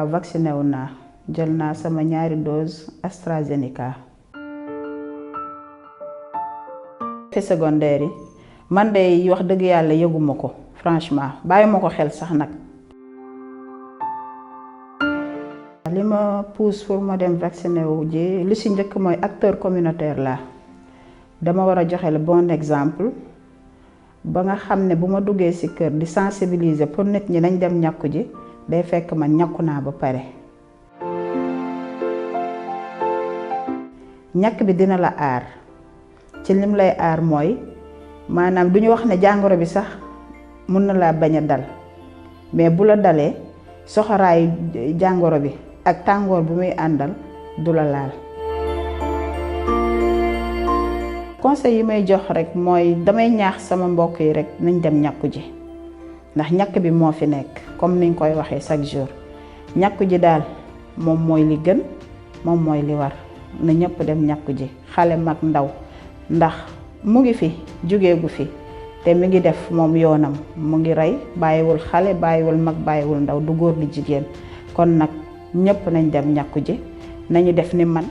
waaw vacciné wu naa jël naa sama ñaari dose AstraZeneca. effet secondaire yi man de wax dëgg yàlla yëguma ko franchement bàyyima ko xel sax nag. li ma pousse pour ma dem vacciné wu ji li ci njëkk mooy acteur communautaire la dama war a joxe le bon exemple ba nga xam ne bu ma duggee ci kër di sensibiliser pour nit ñi nañ dem ñàkku ji day fekk man ñàkku naa ba pare. ñàkk bi dina la aar ci lim lay aar mooy maanaam duñu wax ne jàngoro bi sax mun na laa bañ a dal mais bu la dalee soxoraayu jàngoro bi ak tàngoor bi muy àndal du la laal. conseil yi may jox rek mooy damay ñaax sama mbokk yi rek nañ dem ñàkku ji ndax ñàkk bi moo fi nekk comme niñ koy waxee chaque jour ñàkku ji daal moom mooy li gën moom mooy li war na ñëpp dem ñàkku ji xale mag ndaw ndax mu ngi fi jógeegu fi te mi ngi def moom yoonam mu ngi rey bàyyiwul xale bàyyiwul mag bàyyiwul ndaw du góor di jigéen kon nag ñëpp nañ dem ñàkku ji nañu def ni man